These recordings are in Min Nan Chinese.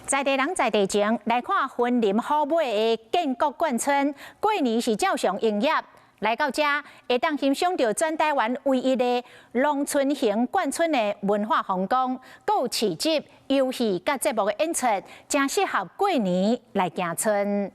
在地人在地情，來看雲林虎尾的建國眷村，過年是照常營業。來到遮，會當欣賞著全台灣唯一的農村型眷村的文化風光，閣有市集、遊戲佮節目的演出，誠適合過年來行村。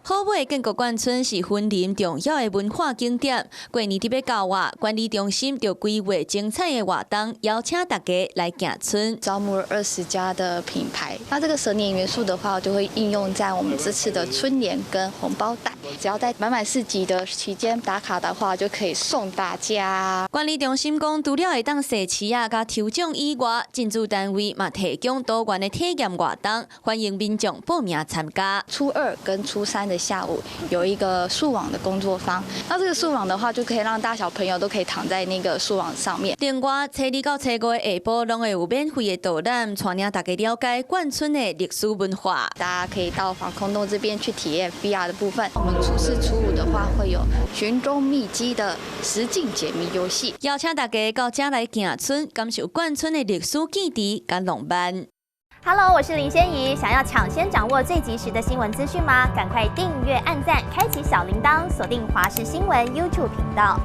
虎尾建國眷村是雲林重要的文化景點。過年佇欲到啊，管理中心就規劃精彩的活動，邀請大家來行村。招募了20家的品牌，那這個蛇年元素的話，就會應用在我們這次的春聯跟紅包袋。只要在滿滿市集的期間打卡的話，就可以送大家。管理中心講，除了會當踅市仔佮抽獎以外，進駐單位嘛提供多元的體驗活動，歡迎民眾報名參加。初二跟初三的下午有一個樹網的工作坊，那這個樹網的話，就可以讓大小朋友都可以躺在那個樹網上面。另外，初二到初五的下晡，攏會有免費的導覽，帶領大家了解眷村的歷史文化。大家可以到防空洞這邊去體驗 VR 的部分。我們初四、初五的話，會有尋蹤秘跡的實境解謎遊戲。邀請大家到遮來行村，感受眷村的歷史記憶佮浪漫。 Hello，我是林仙怡。想要搶先掌握最及時的新聞資訊嗎？趕快訂閱、按讚、開啟小鈴鐺，鎖定華視新聞 YouTube 頻道。